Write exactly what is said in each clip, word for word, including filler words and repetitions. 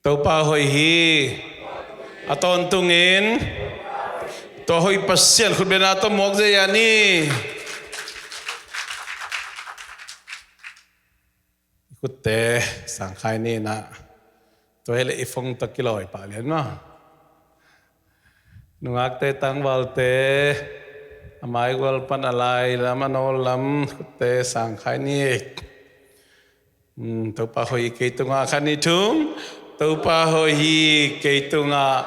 Topa hoih hi. A tawntungin tua hoih Pasian khutbetna tawh muak zia ni. I khutte sangkhai ni na. Tua hi leh i phone tawh kilawi pah lian maw. Nungakte, tangvalte, a maigual pan a lai lam, a nawl lam, khutte sangkhai ni. Hmm, Topa hoih hi kei tungah, khat, nih, thum. Topa hoih hi kei tungah.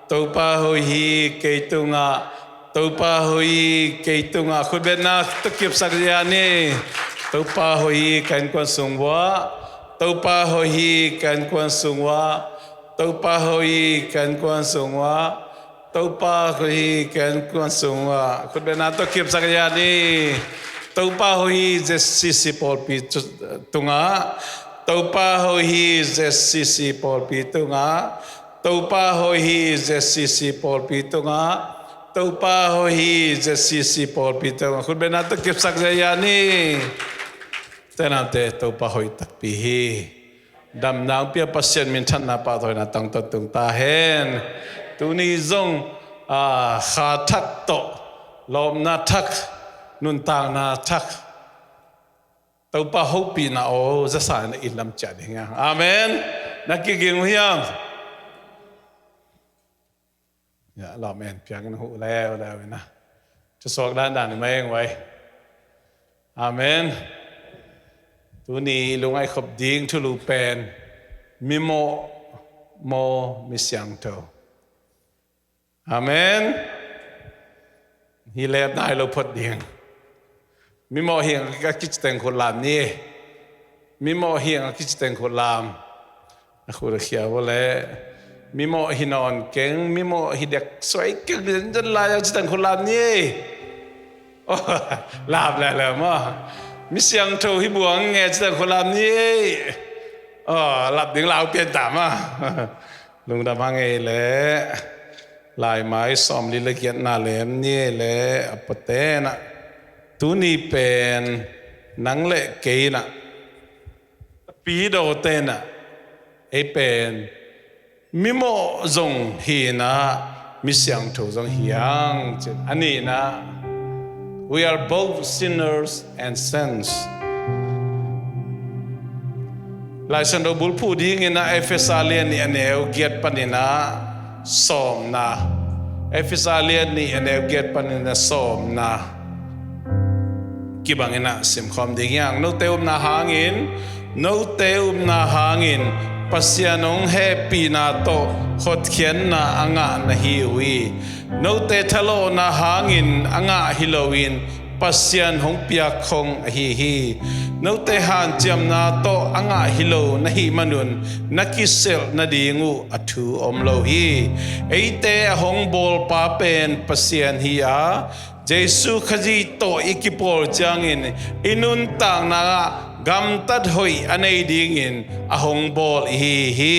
Topa hoih hi kei tungah. Topa hoih hi kei tungah. Khutbetna tawh kipsak zia ni. Topa hoih hi ka innkuan sung uah. Topa hoih hi ka innkuan sung uah. Topa hoih hi ka innkuan sung uah. Topa hoih hi ka innkuan sung uah. Khutbetna tawh kipsak zia ni. Topa hoih hi Z C C pawlpi tungah. Topa hoih hi Z C C pawlpi tungah. Topa hoih hi Z C C pawlpi tungah. Topa hoih hi Z C C pawlpi tungah. Khutbetna tawh kipsak zia ni. Tenate, Topa hoih takpi hi. Damna hong pia Pasian minthanna, pahtawina tangtawn tung ta hen. Tuni zong, a, kha thak tawh, lawpna thak, nuntakna thak, Topa hopihna aw zasa in i lam ciah ding hi hang. Amen. Na kiging uh hiam? Ya, lawm en piangin huh leuleu ina. Thusuak dandan i mai eng vai. Amen. Tuni lungaih khop ding thulu pen mimawh maw, misiangtho? Amen. Hi lep nai lo phot ding. Mimawh hi ang a kici teng khut lam ni. Mimawh hi ang a kici teng khut lam. A khut a khia bo le. Mimawh hi nawn keng, mimawh hi dek suai keng, zen zen lai a ci teng khut lam ni. Oh, lap le le maw. Misiangtho hi buang nge ci teng khut lam ni. Oh, lap ding lau pian ta maw. Lungdam hang ei le. Laimai sawmli le giatna lem ni ei le, a pawtena. Tuni pen nang le keina, a pidawtena, ei pen mimawh zong hina, misiangtho zong hiang cin. A nihna, we are both sinners and saints. Laisiangtho bulphuh dingin a Efesa lian nih a neu giat panin a sawmna. Efesa lian nih a neu giat panin a sawmna. Kibangin a simkhawm ding hiang. Note upna hangin, note upna hangin Pasian hong hehpihna tawh hotkhiatna a ngah na hi uh hi. Note thalawhna hangin a ngah hi loin Pasian hong piak khong ahi hi. Note hanciamna tawh a ngah hi lo na hih manun na kiselh nading uh a thu om lo hi. Eite a hong bawlpa pen Pasian hi a, Jesu Khazih tawh i kipawl ciangin i nuntakna ah gamtat hoih a nei dingin a hong bawl ihi hi.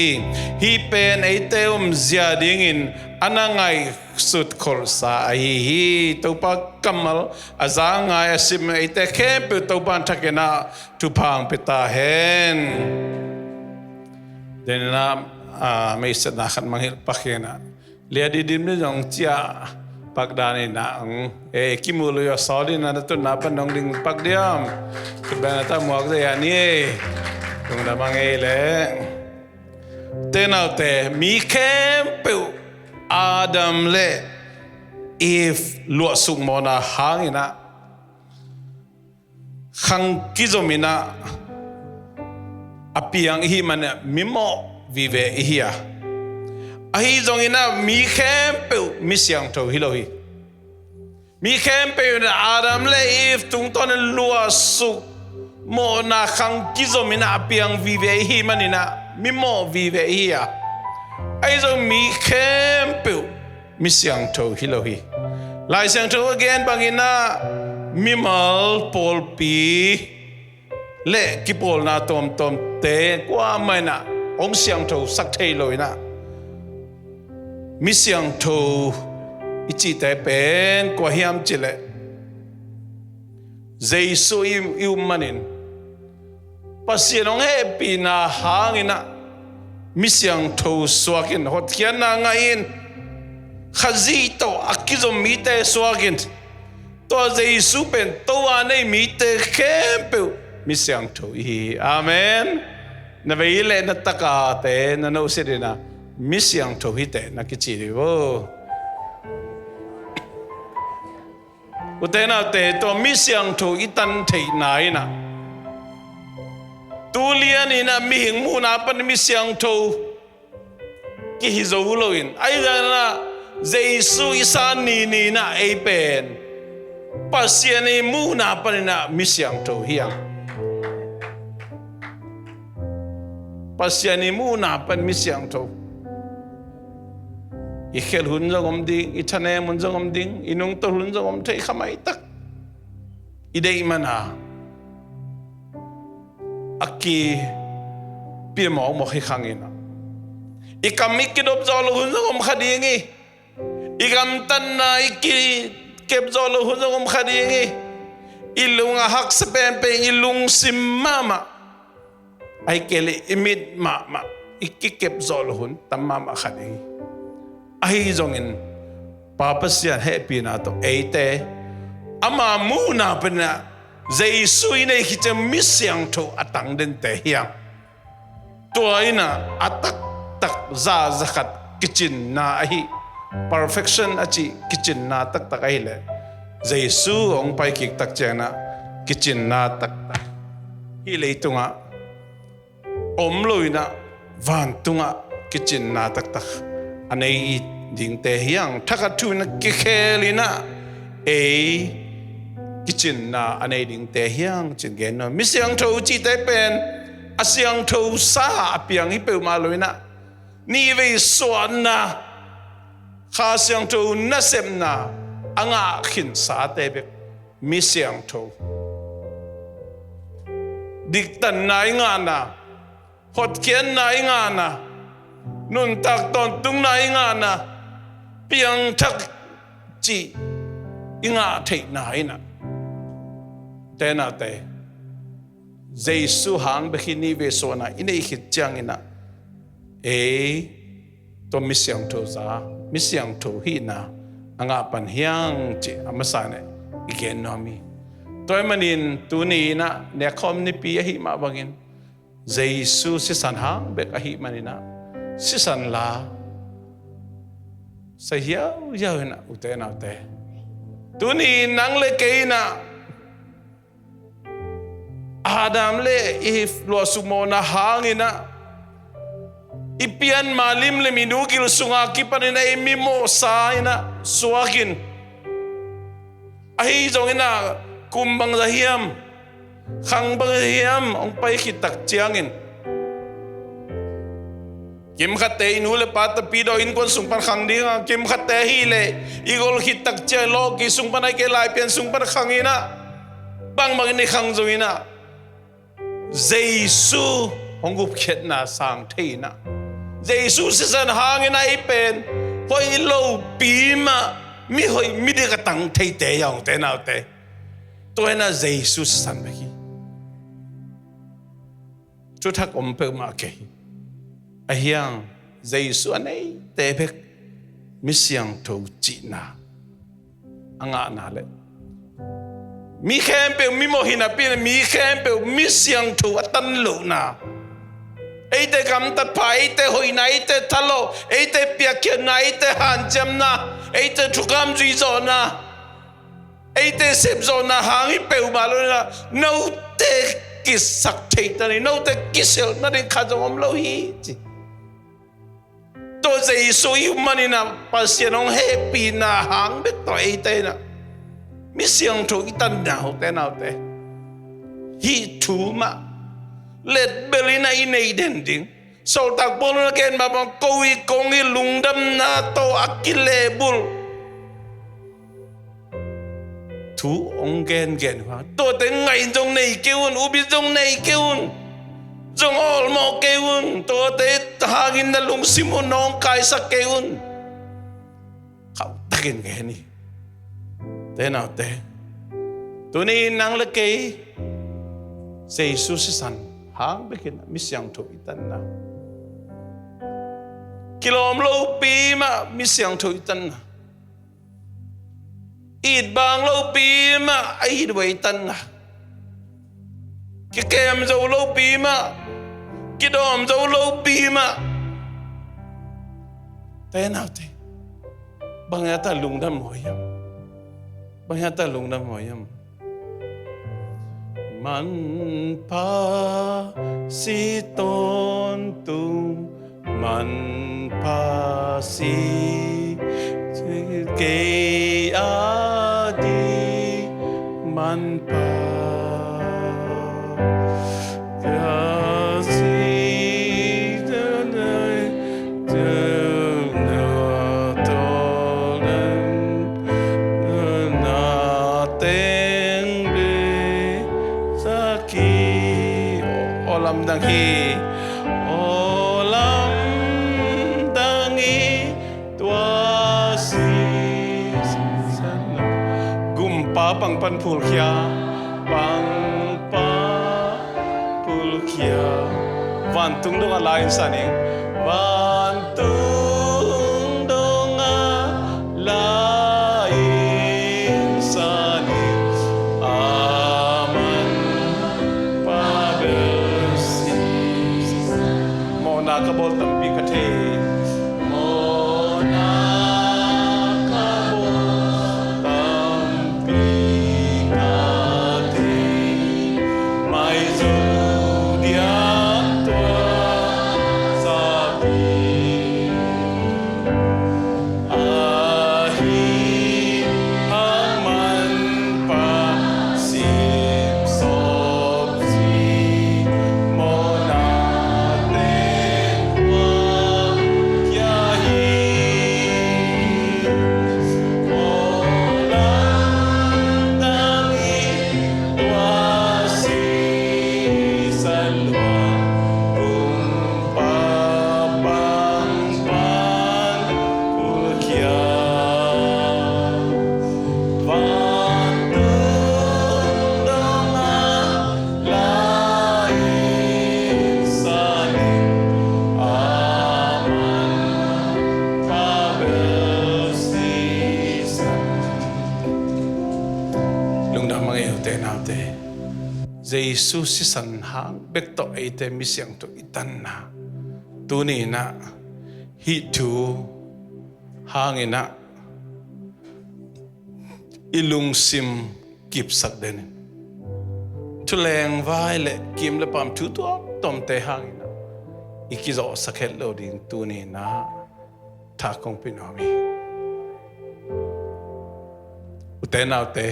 Hih pen eite umzia dingin a na ngaihsut kholhsa ahi hi. Topa kammal a za ngai a sim eite khempeuh Topa in thakin a thupha hong pia ta hen. Denina, a, meisatna khat mangngilh pak hi na. Lia didim ni zong cia pak dan ina, e, kimu lui a sawl ina na tunna pan nong ding pak diam. Khutbetna ta muak zia ni e. Lungdam hang ei le. Tenaute, mi khempeuh Adam le Eve luahsuk mawhna hangin a khang kizom ina a piang ihi manin a mimawh vive ihi a. Ahi zongin a mi khempeuh misiangtho hi lo hi. Mi khempeuh in a Adam le Eve tungtawn in luahsuk mawhna khang kizom ina a piang vive ihi manin a mimawh vive ihi a. Ahi zong mi khempeuh misiangtho hi lo hi. Laisiangtho a gen bangin a mimal pawlpi le kipawlna tuamtuamte kuamah in a hong siangtho sak thei lo in a, misiangtho i cihte pen kua hiam cih leh Jesu i, i um manin Pasian hong hehpihna hangin a mi siangtho suakin, hotkhiatna ngah in, Khazih tawh a kizom mite suakin, tua Jesu pen Topa nei mite khempeuh mi siangtho i hi hi. Amen. Na vei le na takate na nohsit in ah mi siangtho hi teh na kici dih vo. Ute naute, tua mi siangtho i tan theihna in ah, tu lian in ah mihing muhna pan mi siangtho kihi zo lo in, ahi zongin ah Jesu i san ni ni in ah ei pen Pasian i muhna pan in ah mi siangtho hi hang. Pasian i muhna pan mi siangtho. I khelh hun zong om ding, i thanem hun zong om ding, i nungtolh hun zong om thei kha maitak. I deih man a, a kipia mawkmawk hi khang in ah, i kam i kidop zawh loh hun zong om kha ding hi. I gamtatna i kikep zawh loh hun zong om kha ding hi. I lung a haksa penpen, i lungsim mahmah, ahih kei leh i mit mahmah i kikep zawh loh hun tam mahmah kha ding hi. Ahi zongin Pa Pasian hehpihna tawh eite ama muhna pan in ah Jesu i neih khit ciang mi siangtho a tang dente hi hang. Tua in ah a taktak za, za khat kicinna ahi, perfection a cih kicinna taktak ahih leh, Jesu hong paikik tak ciang in ah kicinna taktak hih leitungah om lo in ah, vantungah kicinna taktak a nei dingte hi hang. Thakhat thu in ah kikhel in ah ei kicinna a nei dingte hi hang, ci-in gen nuam. Mi siangtho cihte pen a siangtho sa a piang hi peuhmah lo in ah, nihvei suahna, Kha Siangtho nasepna a ngah khinsate bek mi siangtho. Diktanna i ngahna, hotkhiatna i ngahna, nuntak tawntungna i ngahna, piangthak cih i ngah theihna in ah, ute naute, Jesu hang bek hi nihvei suahna i neih khit ciang in ah, ei, tua mi siangtho za, mi siangtho hihna a ngah pan hi hang, cih a masa in ah i gen nuam hi. Tua ahih manin tuni in ah nekkhawm nipi ahih mah bangin, Jesu sisan hang bek ahih man in ah, sisan la sa hiauhiau in ah, ute naute. Tuni nang le kei in ah, Adam le Eve luahsuk mawhna hang in ah, i pian ma limlim i nu gil sungah kipan in ah ei mimawhsa in ah suak in, ahi zongin ah kum bangzah hiam, khang bangzah hiam hong pai khit tak ciangin, kimkhatte i nu le pa tapidawh innkuan sung pan khang ding a, kimkhatte ahih leh i gol khit tak ciang lawhki sung pan, ahih kei leh Laipian sung pan khang in ah, bangbang in i khang zong in ah, Jesu hong gupkhiatna sang thei in ah, Jesu sisan hang in ah ei pen hoih lopi mah, mihoih midik a tang theite hi hang, ute naute. Tua in ah Jesu sisan bek hi. Thuthak om peuhmah kei hi. Ahi hang Jesu a neite bek mi siangtho cihna a ngahna le mi khempeuh mimawh hi napi in ah, mi khempeuh mi siangtho a tan lohna, eite gamtat pha, eite hoihna, eite thalawh, eite piakkhiatna, eite hanciamna, eite thukham zui zawhna, eite sepzawhna hang hi peuhmah lo in ah, note kisak theihna ding, note kiselhna ding khat zong om lo hi, ci. Tua Jesu i hih manin ah Pasian hong hehpihna hang bek tawh eite in ah mi siangtho i tanna, ute naute, hih thu mah letbel in ah i nei den ding. Sawltak Paul in a gen mah bang, ko i kong i lungdamna tawh a kilehbulh thu hong gengen uh a, tuate ngaih in zong nei kei un, ubit zong nei kei un, zong awlmawh kei un, tuate hangin na lungsim uh nawngkaisak kei un. Khauh takin gen hi. Ute naute, tuni in nang le kei Jesu sisan hang bekin mi siangtho i tanna Kilawm lopi mah mi siangtho i tanna, itbang lopi mah a it uh a i tanna, kikem zo lopi mah, kidawm zo lopi mah. Te naute, bang hiam a lungdam huai hiam? Bang hiam a lungdam huai hiam? Manpha si tawntung, manpha si kei a di, manpha Aw lamdang hi, aw lamdang hi, tua sisan. Gumpa pangpan phulkhia, pangpa phulkhia. Vantung dong a la-in san ing. Vantung dong a la-in san ing. Aman pa bel si. Mawhna ka bawl tampi ka thei. Mawhna ka bawl tampi ka thei. Mai zo diak tua zapi. Ahi hang manpha sip sawp si, mawhna teng tua kia hi. Aw lamdang hi, tua sisan luang, Gumpa pangpan phulkhia. Vantung dong a la-in san ing. Aman pa bel sisan. Lungdam mah ing ei u te nau te. Jesu sisan hang bek tawh eite mi siangtho i tanna, tuni in ah hih thu hangin ah i lungsim kipsak den in, thuleng vai le kim le pam thu tuamtuamte hangin ah i kizawhsak het lo ding tuni in ah tha kong pia nuam hi. U te nau te,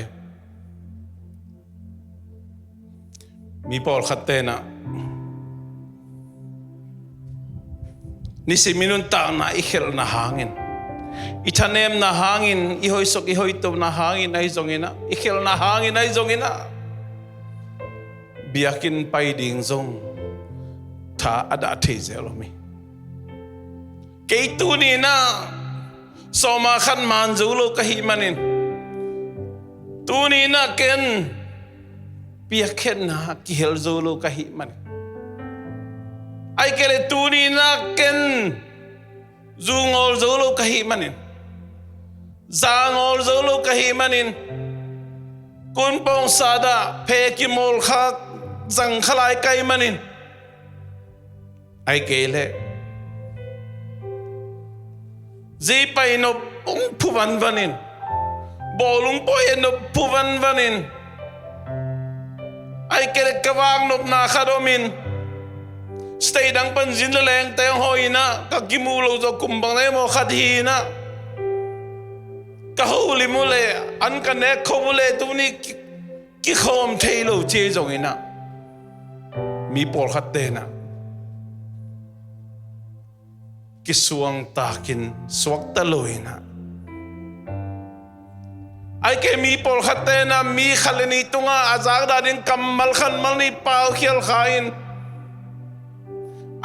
mi pawlkhat ten ah nisim i nuntakna i khelhna hangin, i thanemna hangin, i hoihsak i hoihtona hangin ahi zongin ah, i khelhna hangin ahi zongin ah, biakinn pai ding zong tha a dah thei zel om hi. Kei tuni in ah sawma khat man zo lo ka hih manin, tuni in ah ken piakkhiatna kihel zo lo ka hih manin, ahih kei leh tuni in ah ken zu ngawl zo lo ka hih manin, za ngawl zo lo ka hih manin, kunpawng sat ah phe kimawl kha zang kha lai ka hih manin, ahih kei leh zi pai nop hong phu vanvan in, bawlung pawi nop phu vanvan in, ahih kei leh ka vak nopna khat om in, state dang pan zin le lengte hong hawh in ah, ka kimu lo zawh kum bang le maw khat hi in ah, ka holim uh le an ka nek khop uh le tuni ki, kikhawm thei lo ci ahi zongin ah, mi pawlkhat ten ah kisuangtakin suakta lo in ah, ahih kei mi pawlkhat ten ah mi khat le nih tungah a zak dan in kammal khat mal nih paukhial kha in,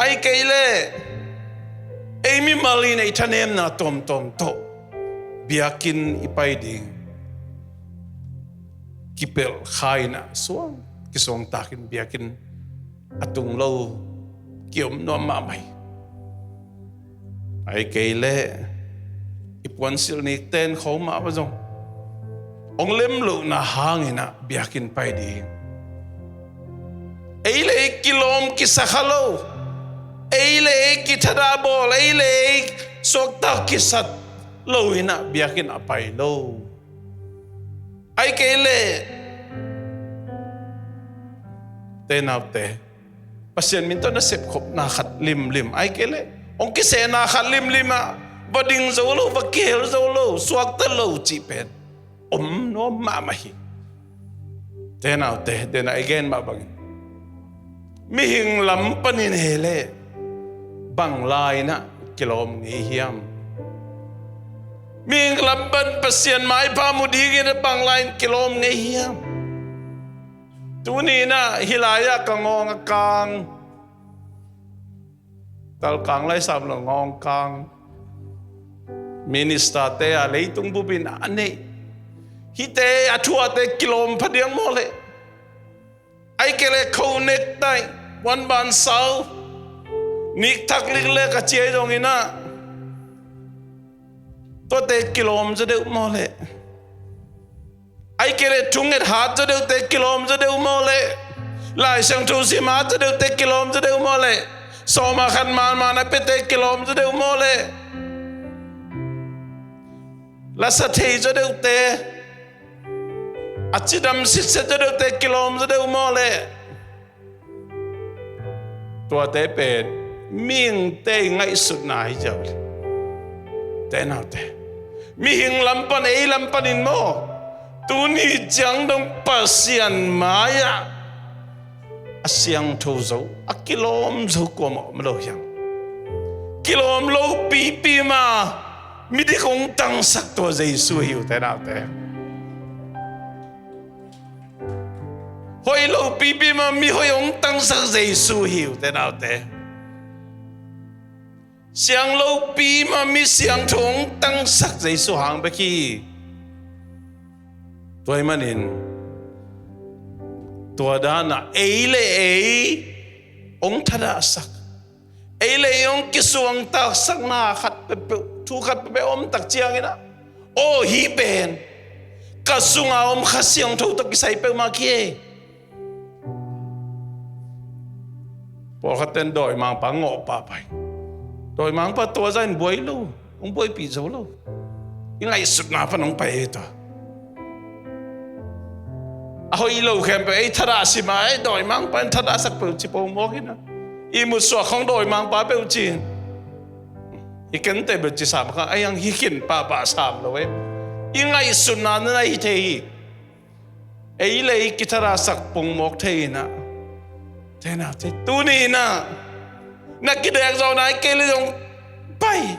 ahih kei leh ei mimal in ei thanemna tuamtuam tawh biakinn i pai ding kipelh kha in ah, suang, kisuangtakin biakinn a tung lo kiom nuam mahmah hi. Ahih kei leh i puansilh nikten khawng mah bang zong hong lem lohna hangin ah biakinn pai ding. Ei le ei kilawm kisa kha lo. Ei le ei kithadah bawl, ei le ei suakta kisa lo in ah biakinn a pai lo. Ahih kei leh, te naute, Pasian min tawh na sepkhopna khat limlim, ahih kei leh hong kisehna khat limlim ah va ding zo lo, va kihel zo lo, suakta lo cih pen om nuam mahmah hi. Te naute, den ah i gen mah bangin mihing lam panin hi leh bang lai-in ah kilawm ngei hiam? Mihing lam pan Pasian maipha mu dingin ah bang lai-in kilawm ngei hiam? Tuni in ah hih lai-ah ka ngawng a kang, Talkang lai sam lo, ngawng kang, minister-te a leitung bupin a neih, hihte a thuahte kilawm phadiak maw leh? Ahih kei leh kho nektai, puanban sau, nikthak liklek a ciai zongin ah tuate kilawm zaw deuh maw leh? Ahih kei leh thunget hat zaw deuhte kilawm zaw deuh maw leh? Lai Siangtho sim hat zaw deuhte kilawm zaw deuh maw leh? Sawma khat manman a piate kilawm zaw deuh maw leh? Lasa thei zaw deuhte, a cidam sitset zaw deuhte kilawm zaw deuh maw leh? Tuate pen mihingte i ngaihsutna hi ziau le. Te naute, mihing lam pan, ei lam panin maw, tuni ciang dong Pasian mai-ah a siangtho zo, a kilawm zo kuamah om lo hiam? Kilawm lopipi ma midik hong tangsak tua Jesu hi uh, te naute. Hoih lopipi ma mihoih hong tangsak Jesu hi uh, te naute. Siang lopi ma mi siangtho hong tangsak Jesu hang bek hi. Tua ahih manin tua dan ah ei le ei hong thadahsak, ei le ei hong kisuangtaksakna khat peuhpeuh, thu khat peuhpeuh om tak ciangin ah, aw, hih pen ka sunga om Kha Siangtho tawh kisai peuhmah hi. Pawlkhatte in dawimangpa ngawh pahpah hi. Dawimangpa tua zah in buai lo, hong buaipih zo lo. I ngaihsutna pan hong pai hi tua. A hoih lo khempeuh ei thadah sim a, ei dawimangpa in thadahsak peuh ci pongmawk hi na. I mutsuak khawng dawimangpa peuh ci. I kente beuh ci sam kha, ei ang hi khin pahpah sam lo ei. I ngaihsutna na hi thei hi. Ei le ei kithadahsak pongmawk thei hi na. Te naute, tuni in ah na kidek zawhna hi kei le zong pai.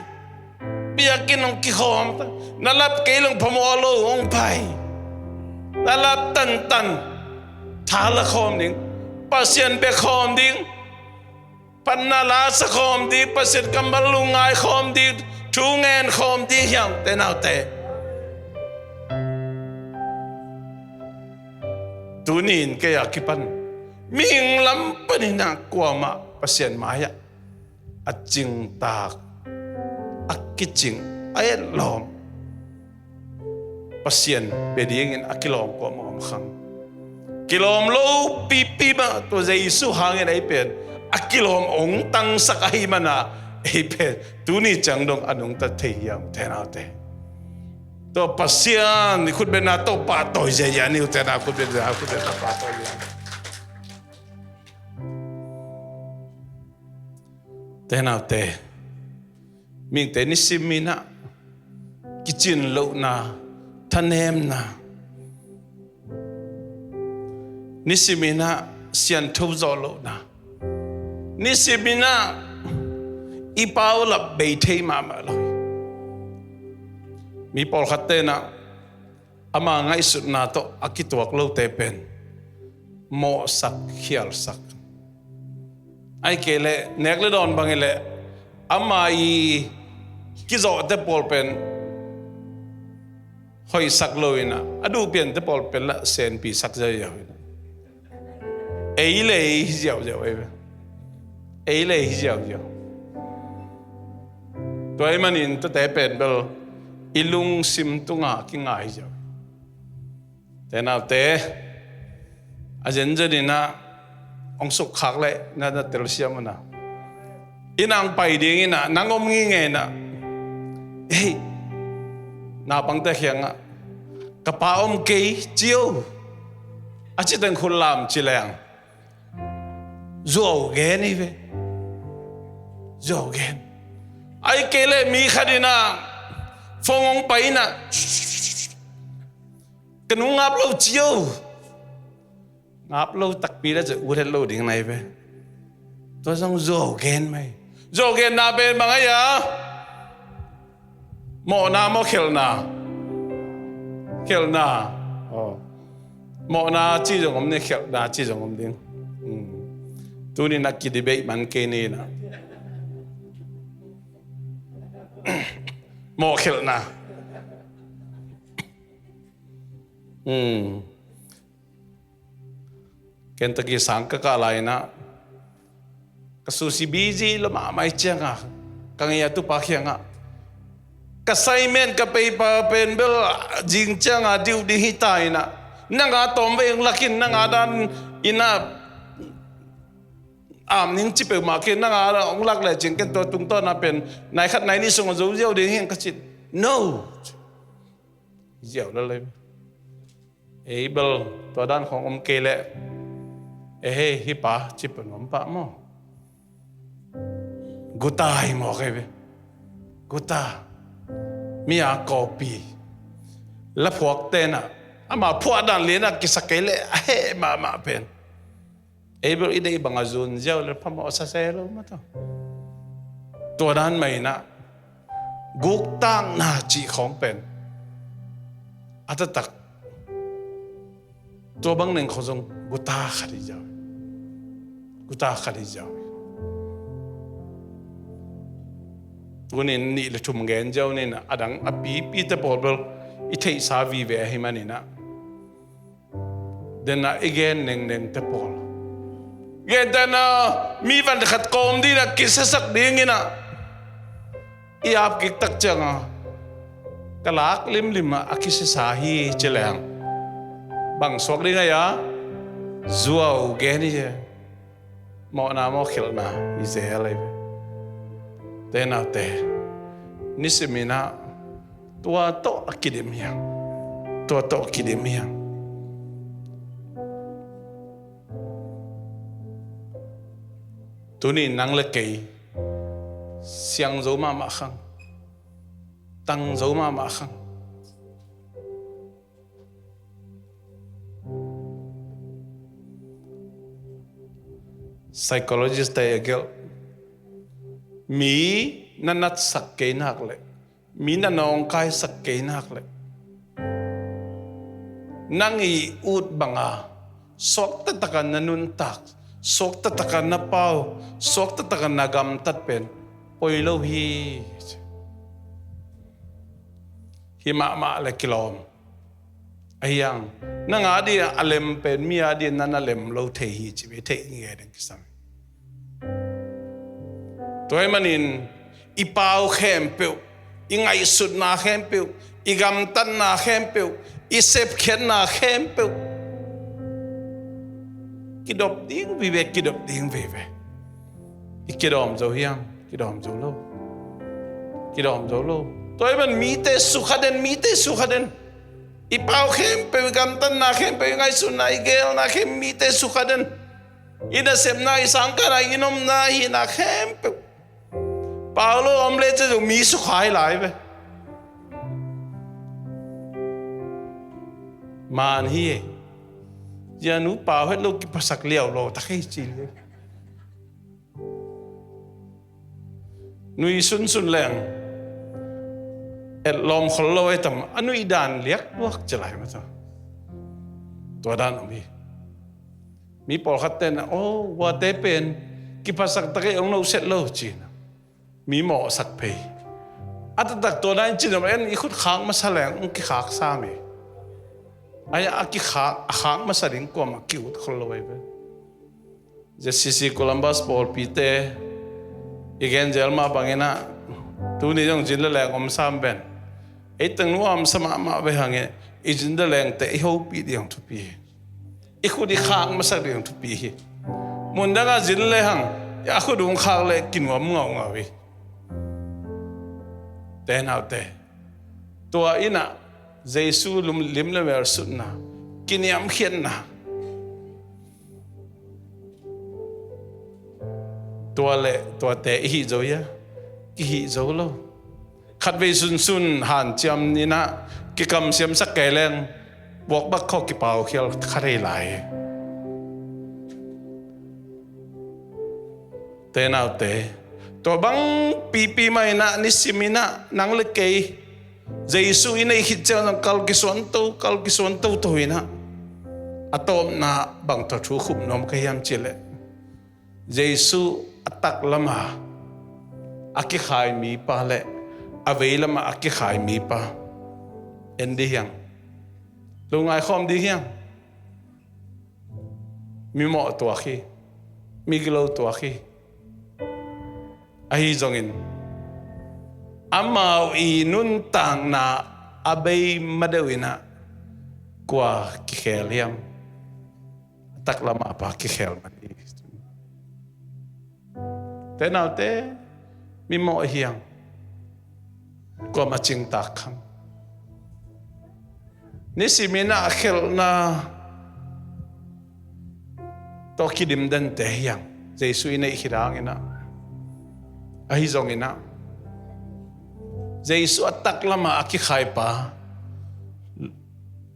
Biakinn hong kikhawm ta. Na lap kei le hong phamawh lo, hong pai. Na lap tantan. Tha la khawm ding. Pasian bia khawm ding. Phatna la sa khawm ding, Pasian kammal lungngai khawm ding, thu ngen khawm ding hiam, te naute? Tuni in kei a kipan mihing lam panin ah kuamah Pasian mai-ah a cingtak, a kicing, a etlawm Pasian pia dingin a kilawm kuamah om kha. Kilawm lopipi mah tua Jesu hangin ei pen a kilawm hong tangsak ahih manin ei pen tuni ciang dong a nungta thei hiam, te naute? Tua Pasian i khutbetna tawh pahtawi ziahziah ni uh, te na, khutbetna, khutbetna pahtawi ziahziah. Te naute, mihingte nisim in ah kicin lohna, thanemna, nisim in ah siangtho zawh lohna, nisim in ah i paulap bei thei mahmah lo hi. Mi pawlkhatte in ah ama ngaihsutna tawh a kituak lote pen mawhsak, khialsak, ahih kei leh nek le dawn bang hi leh ama i kizawhte pawl pen hoihsak lo in ah, a duh piante pawl pen lah senpisak ziauziau in ah. Ei le ei hi ziauziau ei ve. Ei le ei hi ziauziau. Tua ahih manin tuate pen bel i lungsim tungah kingai hi ziau. Te naute, a zenzen inah hong sukkhak leh na, na telsiam unah, i nang pai ding inah, nang om ngingei inah, ei, naupangte kiangah, ka pa om kei ci o, a ci teng khut lam ci leng, zuau gen hi ve. Zuau gen. Ahih kei leh mi khat inah phone hong pai inah, ka nu ngap lo ci o. Ngap lo takpi le ci ut het lo ding nai ve. Tua zong zuau gen mai. Zuau genna pen bang ahi a? Mawhna maw, khelhna? Khelhna. Aw. Mawhna ci zong om ni, khelhna ci zong om ding. Hmm. Tuni na kidebate man kei ni na. Mawh khelhna. Hmm. Kentucky sang ka kah lai inah, ka susi busy lua mahmah ahih ciangah, ka ngeina tupa kiangah, ka assignment, ka paper pen bel zing ciangah due ding hi ta inah, nang a tawm vei hong lak in, nang a dan inah, am ning ci peuhmah kei, nang a hong lak lecin ken tua tungtawn ah pen nai khat nai nih sungah zo ziau ding hi ing ka ci. No. Ziau lel lai. Ei bel tua dan khong om kei leh, ei, hei, hih pa ci pah nuam pah maw? Guta hi mawk ei ve. Guta. Mi a kawpi. La phuak tenah, ama phuah dan lianah kisak kei leh a heh mahmah pen. Ei bel i deih bangah zun ziau le phamawh sa se lo mah tawh. Tua dan mah inah guktakna cih khawng pen a taktak tua bang neng khawng zong guta khat hi ziau. Guta khat hi ziau. Tunin nih le thum gen ziau ni inah, a dang a pipi te pawl bel i theihsa vive ahih man inah, denah i gen nengneng te pawl, gen tenah mi van khat kawm ding inah, kisiasak ding inah i ap kik tak ciangah, ka lak limlim ah a kisiasa hi ci leng, bang suak ding ahi a? Zuau gen hi. Mawhna maw, khelhna hi zel ahi ve. Te naute, nisim inah tua tawh a kidim hi hang. Tua tawh a kidim hi hang. Tuni nang le kei siang zo mahmah khang, tang zo mahmah khang. Psychologist te a gelh, mi na natsak kei nak leh, mi na nawngkaisak kei nak leh, nang i ut banga suakta taka na nuntak, suakta taka na pau, suakta taka na gamtat pen poi lo hi. Hi mahmah le kilawm. Ahi hang, nang a dih a lem pen mi a dih na na lem lo thei hi ci ve, theih nge ding kisam. Tua ahih manin i pau khempeuh, i ngaihsutna khempeuh, i gamtatna khempeuh, i sepkhiatna khempeuh kidop ding vive, kidop ding vive. I kidawm zo hiam? Kidawm zo lo. Kidawm zo lo. Tua ahih man mite sukha den, mite sukha den. I pau khempeuh, i gamtatna khempeuh, i ngaihsutna, i geelna khempeuh mite sukha den. I nasepna, i sangkahna, i nomna, i hihna khempeuh pau lo om le ci zong mi sukha hi lai ve. Man hi e. Zia nu pau het lo kiphasak liau lo tak hei ci le. Nui sunsun leng etlawm khol lo ei tam, a nui dan liakluak ci lai mah ta. Tua dan om hi. Mi pawlkhat ten, "Oh, uate pen kiphasak tak ei, ong no set lo," ci-in mi mawhsak phei. A taktak tua dan ci-in om, en i khut khak masa leng ong kikhak sam hi. Ai a kikhak, a khak masa ding kuamah ki-ut khol lo ei ve. Zia C C Columbus pawlpite i gen zel mah bangin ah, Tuni zong zin le leng om sam ven. Ei teng nuam sa mahmah ve hang e. I zin le lengte i hopih ding thupi hi. I khut i khak masak ding thupi hi. Mundanga zin le hang a khut hong khak le kinuam ngaungau hi. Te naute, tua innah Jesu lum-, lim le mel sutna, kiniamkhiatna, tua le tuate i hih zo hia? Kihih zo lo. Khatvei sunsun hanciam innah kikamsiamsak kei leng buakbak khawh kipaukhial kha thei lai hi. Te naute, tua bang pipi mah innah nisim innah nang le kei Jesu i neih khit ciang zong kal kisuanto, kal kisuanto to innah a tawpna bang tawh thu khum nuam ka hiam cihleh, Jesu a taklama a kikhai mipa le a veilama a kikhai mipa en dih hiang. Lungngai khawm dih hiang. Mimawh tuak hi. Migilo tuak hi. Ahi zongin amau i nuntakna a bei madeuh innah kua kikhel hiam? A taklama pa kikhel man hi. Te naute, mimawh hiang. Kuam a cingtak khang. Nisim innah a khelhna tawh kidim dente hiang. Jesu i neih khit hanginah. Ahi zonginah Jesu a taklama a kikhaipa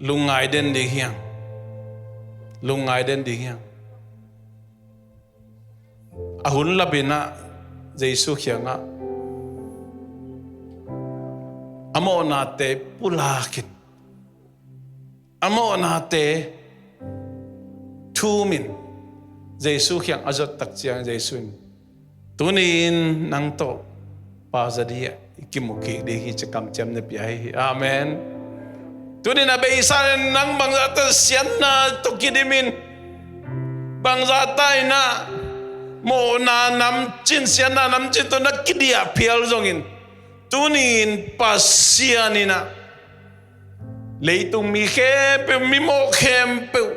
lungngai den ding hiang. Lungngai den ding hiang. A hun lapinah Jesu kiangah a mawhnate pulakin, a mawhnate thumin Jesu kiang a zot tak ciang Jesu in, "Tuni-in nang tawh Pa za dingah i kimu kik ding hi," ci kamciam na pia hi. Amen. Tunin a beisa in nang bangzahta siatna tawh kidimin, bangzahta innah mawhna namcin, siatna namcin tawh na kidiah phial zongin, tunin Pasian innah leitung mi khempeuh, mimawh khempeuh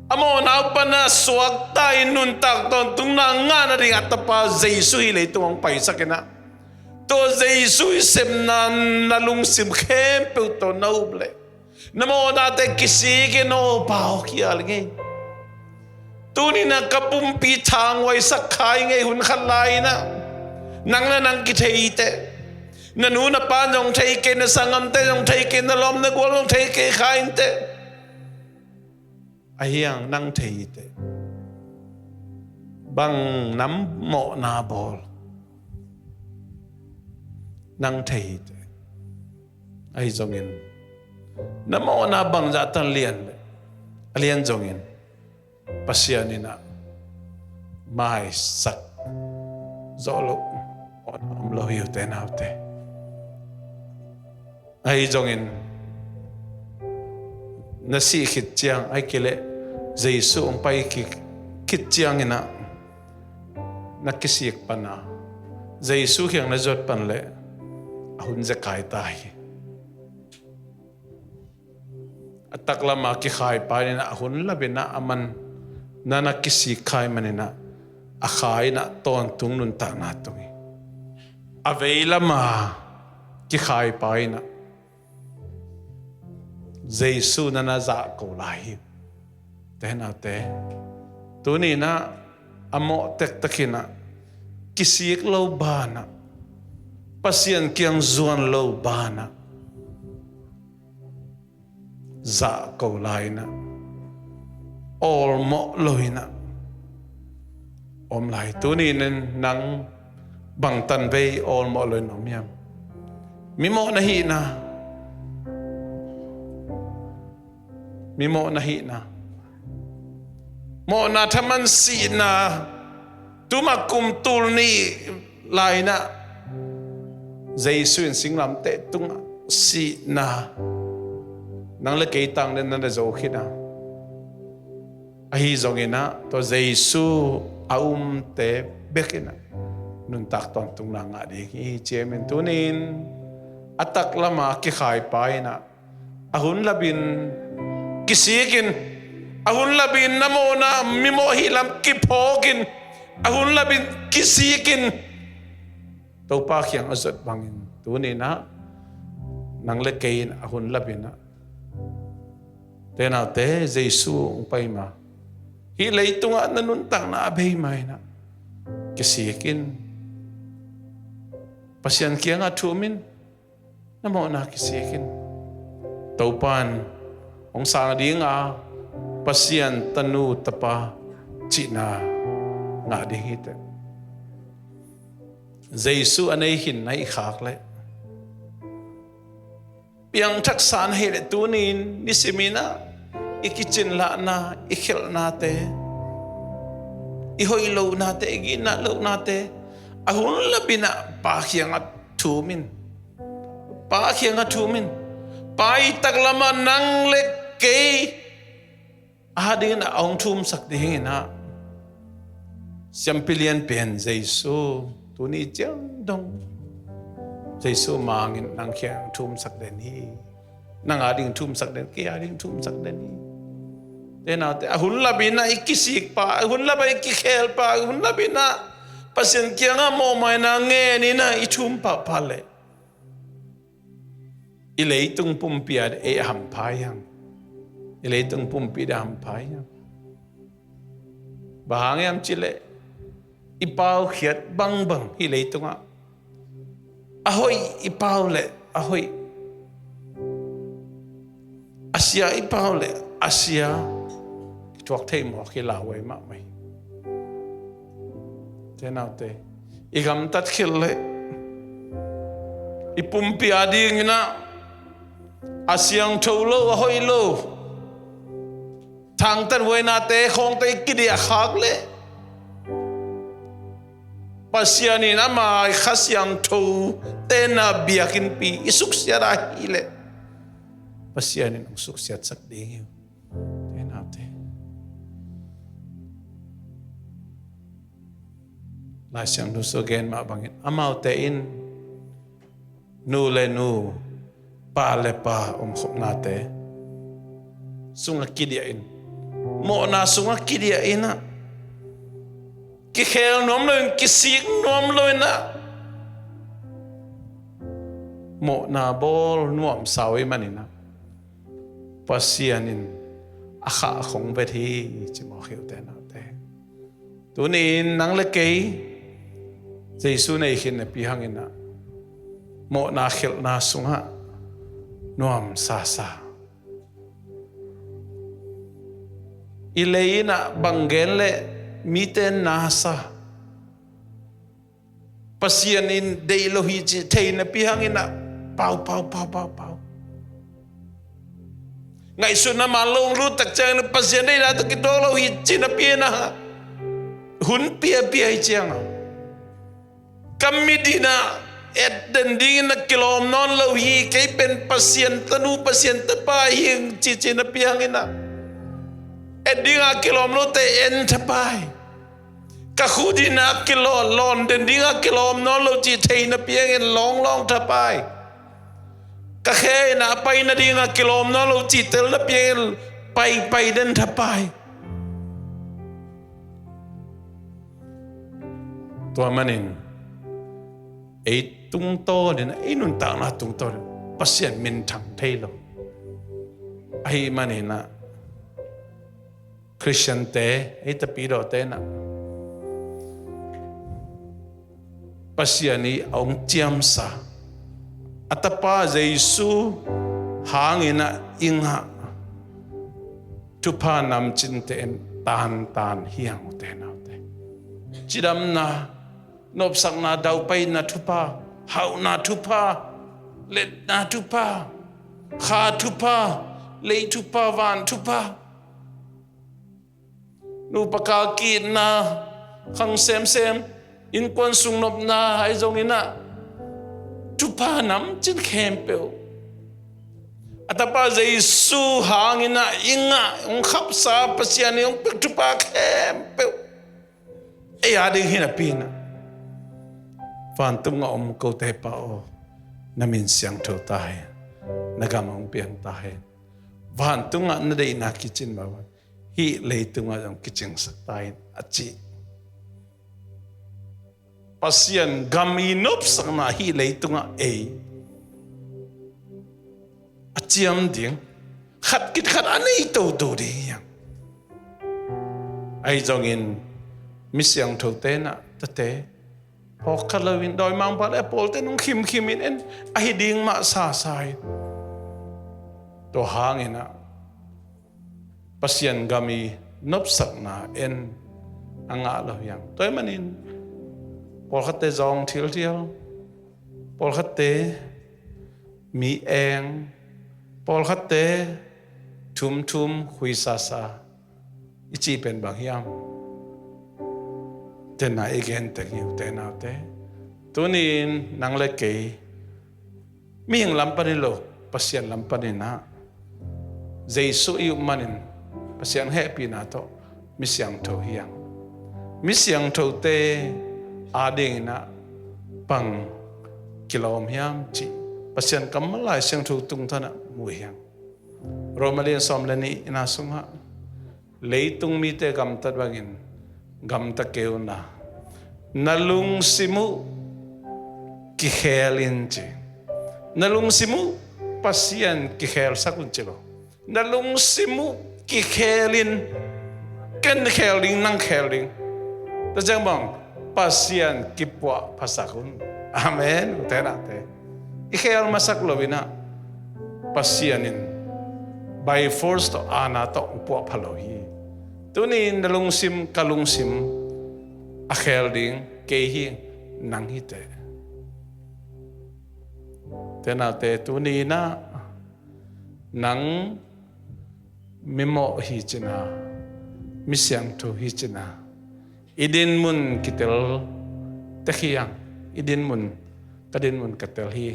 a mawhna uh pana suakta in nuntak tawntungna ngah nading a Tapa Jesu hi leitung hong paisak innah, tua Jesu i sepna na lungsim khempeuh tawh na up leh, na mawhnate kisik in, aw Pa aw, kial ngei. Tuninah ka pumpi thanghuaisak khai ngei. Hun khat lai-inah nang le nang kithei teh, na nu na pa zong thei kei, na sanggamte zong thei kei, na lawm na gual zong thei kei kha inteh. Ahi hang nang thei teh, bang nam mawhna bawl nang thei teh. Ahi zongin na mawhna bangzah tan lian leh a lian zongin Pasian innah maisak zawh loh mawhna om lo hi uh te naute. Ahi zongin na sih khit ciang, ahih kei leh Jesu hong pai khit cianginah na kisik pana Jesu kiang na zuat pan leh a hun zekai ta hi. A taklama kikhaipa innah a hun lapinah a man na na kisik khai maninah a kha innah tawntung nuntakna tung hi. A veilama kikhaipa innah Jesu na na zahko lai hi. Te naute, tuninah a mawh tektakinah kisik lo banah, Pasian kiang zuan lo banah zahko lai-inah awlmawh loinah om lai. Tuni-in nang bangtan vei awlmawh loin om hiam? Mimawh na hihna, mimawh na hihna, mawhna thaman sihna, tuma kum tul nih lai-inah Jesu in singlamteh tungah sihna nang le kei tangden na na zo khin a, ahi zonginah tua Jesu a umte bekinah nuntak tawntungna ngah ding hi. Ciamin tunin a taklama kikhaipa inah a hun lapin kisikin, a hun lapin na mawhna mimawh hi lam kiphawkin, a hun lapin kisikin Topa kiang a zuat bangin tuninah nang le kei in a hun lapinah, tenaute, Jesu hong pai ma, hih leitungah na nuntakna a bei ma inah kisikin, Pasian kiangah thumin, na mawhna kisikin, Topan hong sang dinga Pasian tanu tapa cihna ngah ding hi teh. Jesu a nei hinna i khak leh piangthaksa na hi leh tunin nisiminah i kicinlahna, i khelhnate, i hoih lohnate, i ginat lohnate a hun lapinah Pa kiangah thumin, Pa kiangah thumin, Pa i taklamah nang le kei a dingin a hong thumsak dinginah siampi lianpen Jesu tuni ciang dong Jesu mangin nang kiang thumsak den hi. Nang a ding thumsak den, kei a ding thumsak den hi. Tenaute, a hun lapinah i kisikpa, a hun lapah i kikhelpa, a hun lapinah Pasian kiangah mawhmaina ngeninah i thum pahpah leh i leitung pumpi ah ei a hampha hiam? I leitung pumpi ah a hampha hiam? Bang hang hiam cihleh i paukhiat bangbang hih leitungah a hoih i pau leh a hoih, a sia i pau leh a sia kithuak thei mawk hi lauhuai mahmah hi. Tenaute, i gamtat khit leh i pumpi a dinginah a siangtho lo, a hoih lo thangtathuainate khawngte i kidiah khak leh Pasian in ama Kha Siangtho tenna biakinnpi i suksiat ahileh Pasian in hong suksiatsak ding hi. Tenaute, Lai Siangtho sung gen mah bangin amaute in nu le nu, pa le pa omkhopnate sungah kidiah in, mawhna sungah kidiah inah kikhel nuam loin, kisik nuam loinah mawhna bawl nuamsa uh ahih maninah Pasian in a khah khong vet hi, ci mawk hi uh tenaute. Tuni-in nang le kei Jesu nei khin napi hanginah mawhna khelhna sungah nuamsasa, i lei inah bang gen leh mite nasa, Pasian in deih lo hi cih thei napi hanginah pau, pau, pau, pau, pau. Ngaihsutna man lo hong lut tak ciangin Pasian deihna tawh kituak lo hi cih napi inah hun piapia hi cianga ka mit inah et den dingin a kilawm nawn lo hi. Kei pen Pasian tanu, Pasian tapa hi ing ci, ci napi hanginah et dinga kilawm lote en thapai. Ka khut inah kilawm, lawn den dinga kilawm nawn lo cih thei napi hangin lawnglawng thapai. Ka khe inah pai nadinga kilawm nawn lo cih tel napi hangin paipai den thapai. Tua manin ei tungtawnin, ei nuntakna tungtawnin Pasian minthang thei lo ahih maninah Khristiante, ei tapidawte inah Pasian i a hong ciamsa a tapa Jesu hanginah i ngah thupha namcinte in tantan hi hang uh tenaute. Cidamna, nopsakna, daupaina thupha, hauhna thupha, letna thupha, kha thupha, lei thupha, van thupha, nupa kal ki-itna, khang semsem, innkuan sung nopna ahi zonginah thupha namcin khempeuh a tapa Jesu hanginah i ngah, hong khapsa Pasian in hong piak thupha khempeuh ei a ding hi napi inah Vantungah om kote Pa aw, na min siangtho ta hen, na gam hong piang ta hen. Vantungah na deihna kicin mah bang, hih leitungah zong kicingsak ta hen, a ci. Pasian gam i nopsakna hih leitungah ei a ciam ding, khat khit khat a nei toto ding hi hang. Ahi zongin mi siangthote in ah, tate, phawkkhat loin dawimangpa le a pawlte nong khimkhim in en, ahi ding mah sasa in, tua hangin ah Pasian gam i nopsakna en a ngah lo hi hang. Tua ahih manin pawlkhatte zawng thilthial, pawlkhatte mi eng, pawlkhatte thumthum khuisasa i cih pen bang hiam? Tena i gen teng hi, ute naute. Tuni-in nang le kei, mihing lam panin lo, Pasian lam panin ah Jesuh i up manin Pasian hehpihna tawh mi siangtho hi hang. Mi siangthote adingin ah bang kilawm hiam cih Pasian kammal Lai Siangtho tungtawn ah mu hi hang. Roma lian sawm le nih na sungah, leitung mite gamtat bangin gamta kei un la, na lungsim uh kikhel in ci. Na lungsim uh Pasian kikhelsak un ci lo. Na lungsim uh kikhel in, ken khel ding, nang khel ding. Tua ciang bang Pasian kipuahphasak un. Amen. Ute naute, i khel masak lo in ah Pasian in by force tawh, aana tawh puahpha lo hi. Tuni-in na lungsim, ka lungsim a khel ding kei hi, nang hi teh. Ute naute, tuni-in ah nang mimawh hi cin a, mi siangtho hi cin a, i dinmun kitel tek hi hang. I dinmun, ka dinmun ka tel hi.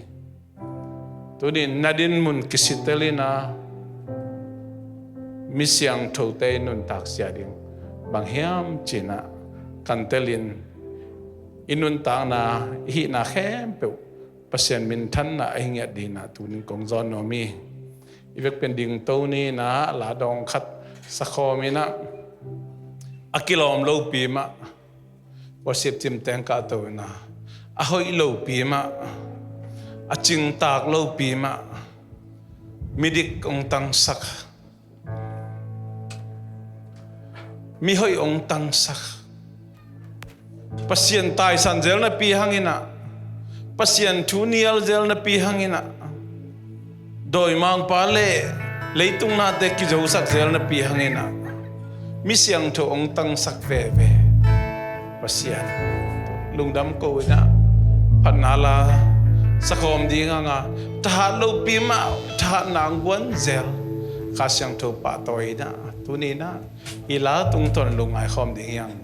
Tuni-in na dinmun kisitel in ah, mi siangthote i nuntak zia ding bang hiam cih in ah kan tel in, i nuntakna, i hihna khempeuh Pasian minthanna a hi ngiat dingin ah tuni-in kong zawn nuam hi. I vekpi-in dingto ni-in ah la dawng khat sakhawm in ah, a kilawm lopi mah, worship team teng kahto in ah, a hoih lopi mah, a cingtak lopi mah, midik hong tangsak, mihoih hong tangsak, Pasian taisan zel napi hangin ah, Pasian thu nial zel napi hangin ah, dawimangpa le leitung nate kizosak zel napi hangin ah, mi siangtho hong tangsak veve Pasian. Lungdam ko in ah, phatna la sakhawm ding hang a, thahat lopi mah, thahatna hong guan zel Kha Siangtho pahtawi in ah, tuni-in ah hih la tungtawn lungngai khawm ding hi hang.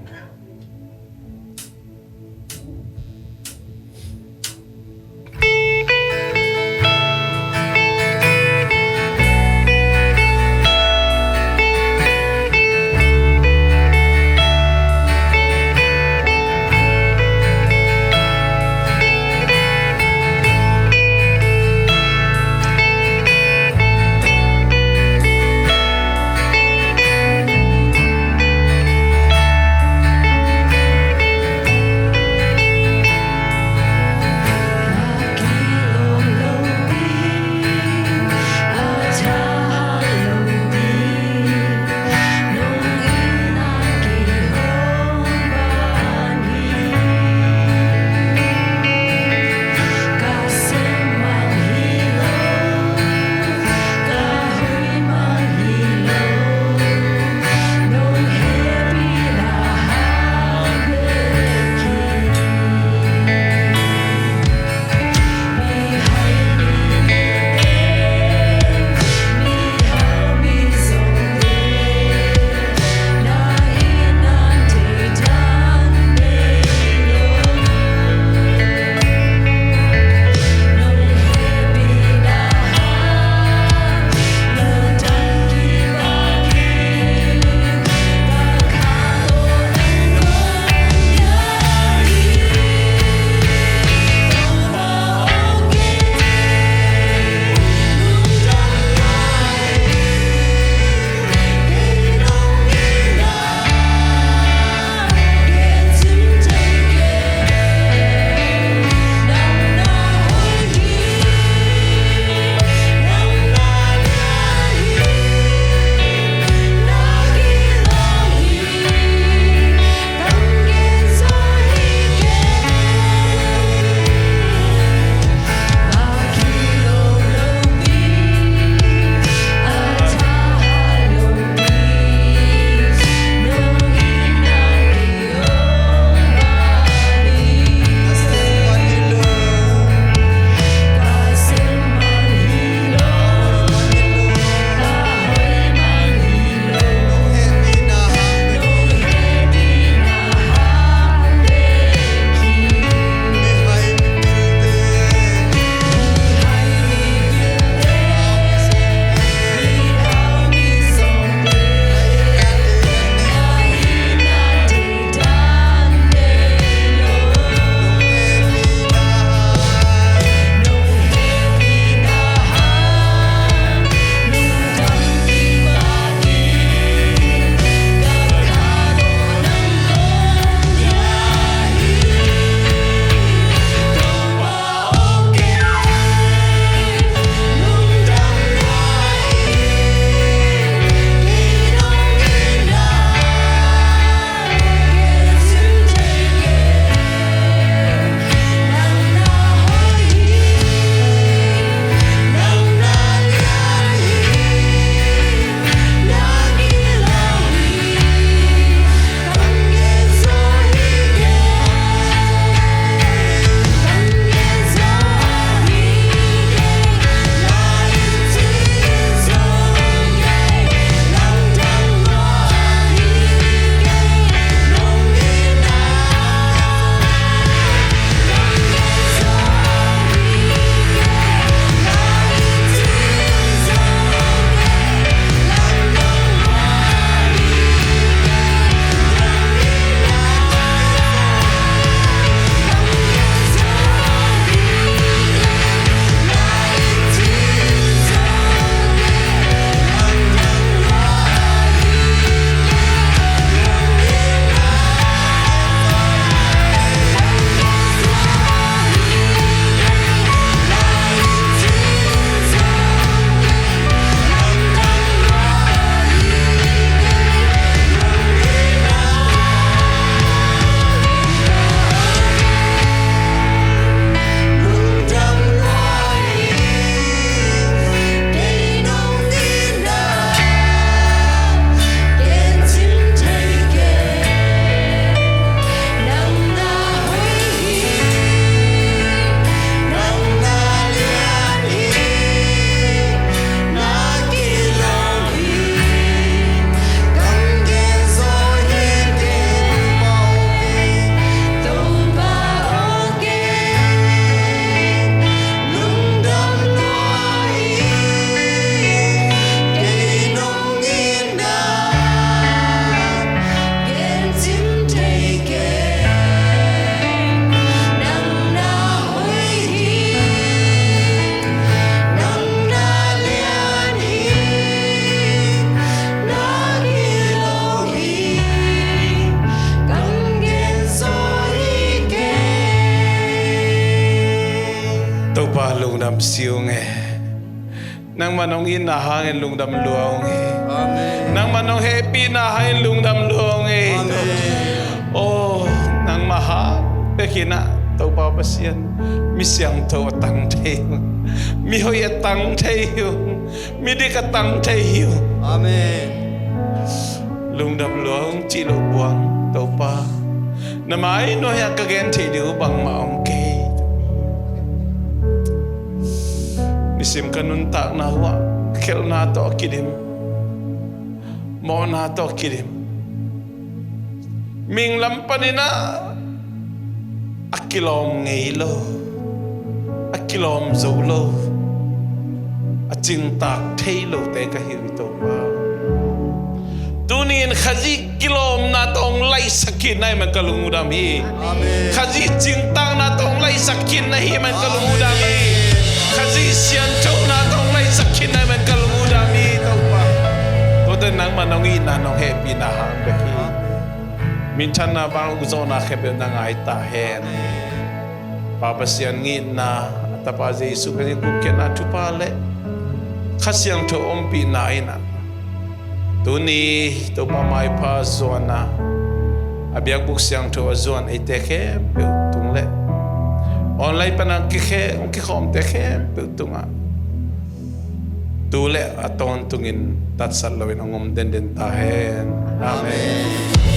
Nangmah nong itna hangin lungdam lua ung hi. Amen. Nangmah nong hehpihna hangin lungdam lua ung hi. Amen. Oh, nangmah hang bek in ah Topa Pasian, mi siangtho a tang thei ung, mi hoih a tang thei ung, mi dik a tang thei ung. Amen. Lungdam lua ung cih loh buang Topa, na mai nuai-ah ka gen theih ding uh bangmah om kei. Nisim ka nuntakna uh ah khelhna tawh a kidim, mawhna tawh a kidim, mihing lam panin ah a kilawm ngei lo, a kilawm zo lo, a cingtak thei lote ka hi uh hi Topa. Tuni in Khazih kilawmna tawh hong laihsak khin na hi man ka lung uh dam hi. Amen. Khazih cingtakna tawh hong laihsak khin na hi man ka lung uh dam hi. Khazih siangthona tawh hong laihsak khin na hi man ka lung uh dam hi Topa. Tuate nangmah nong itna nong hehpihna hang bek hi. Minthanna bang ukzawhna khempeuh na ngai ta hen. Pa Pasian ngitna, a Tapa Jesu Khazih gupkhiatna thupha le Kha Siangtho ompihna in ah tuni Topa maipha zuan a, a biakbuk siangtho a zuan eite khempeuh tung le online pan a kikhe, hong kikhawmte khempeuh tungah tu le a tawntungin tatsat loin hong om denden ta hen. Amen.